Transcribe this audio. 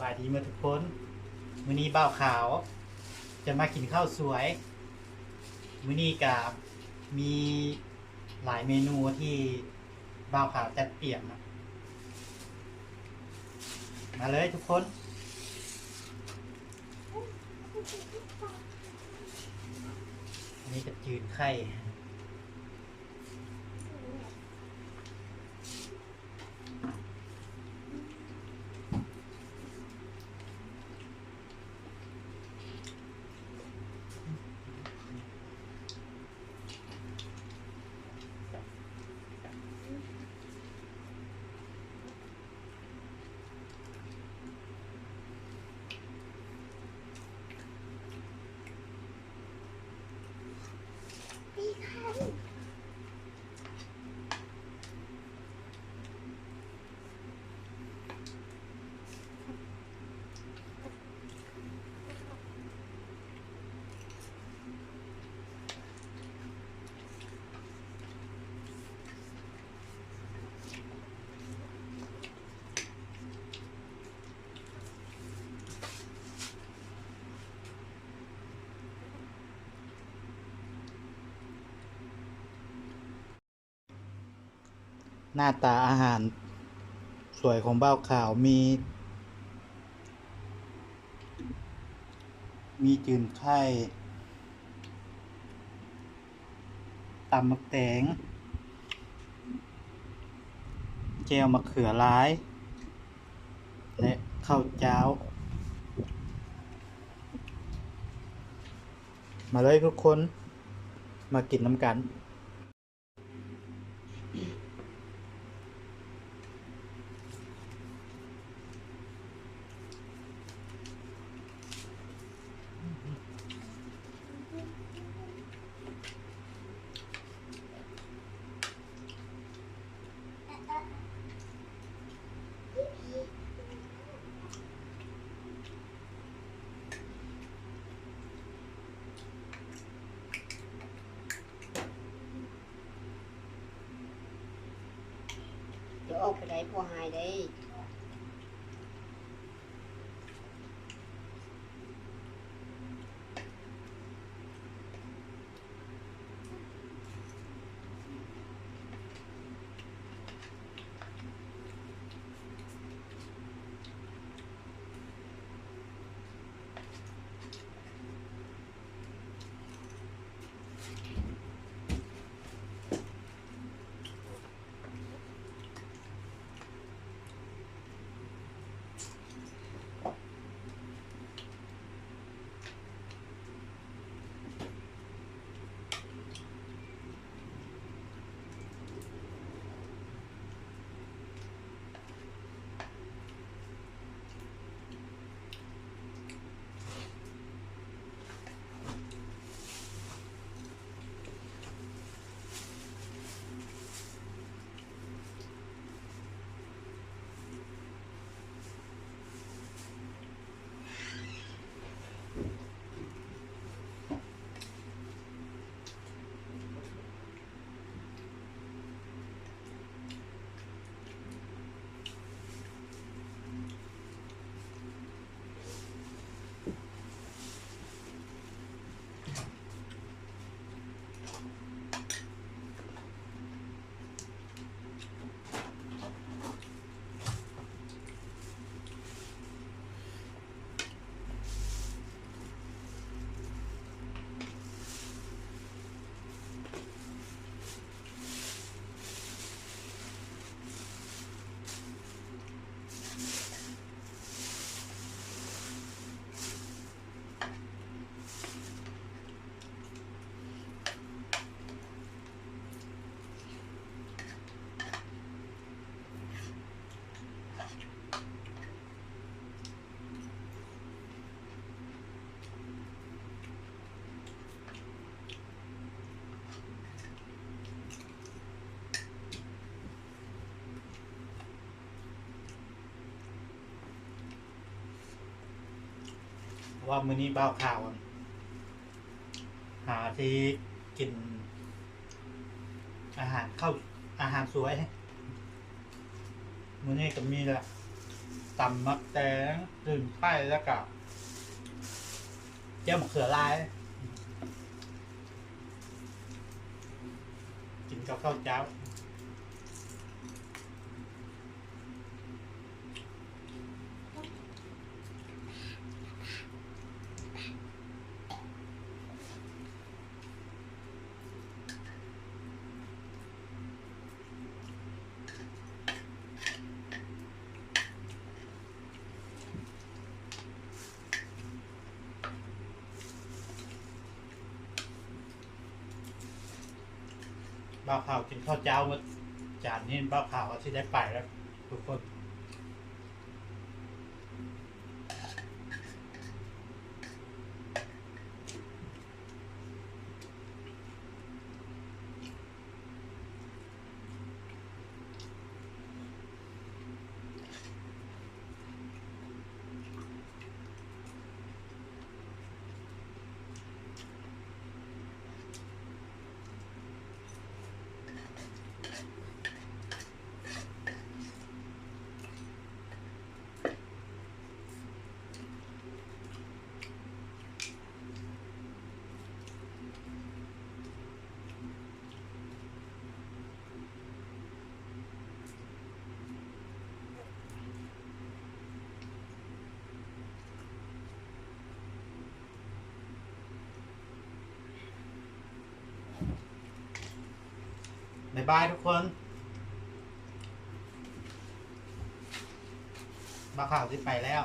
ສະບາຍດີໝົດທຸກຄົນ, ມື້ນີ້ບ່າວຂາວຈະມາກິນເຂົ້າສວຍ. ມື້ນີ້ກະມີຫຼາຍເມນູທີ່ບ່າວຂາວຈັດຕຽມນະ. ມາເລີຍທຸກຄົນ. ອັນນີ້ກະຈືນໄຂ່. ໜ້າຕາອາຫານສວຍຂອງບ່າວຂາວມີ ມີຈືນໄຂ່, ຕຳໝາກແຕງ, ແຈ່ວໝາກເຂືອລາຍ ແລະ ເຂົ້າຈ້າວ. ມາເລີຍທຸກຄົນ, ມາກິນນຳກັນ. ຈະອອກໄປໄດ້ ຜົວຫາຍໄດ້. ເພາະວ່າມື້ນີ້ບ່າວຂາວຫາທີ່ກິນອາຫານເຂົ້າ ອາຫານສວຍ. ມື້ນີ້ກໍມີແຫຼະ ຕຳໝາກແຕງ ຕື່ມໄຂ່ ແລ້ວກະແຈ່ວໝາກເຂືອລາຍ ກິນກັບເຂົ້າເຈົ້າ. ບ່າວຂາວກິນເຂົ້າເຈົ້າໝົດຈານນີ້ ບ່າວຂາວກໍຊິໄດ້ໄປແລ້ວທຸກຄົນ. ບາຍບາຍທຸກຄົນ ບ່າວຂາວຊິໄປແລ້ວ.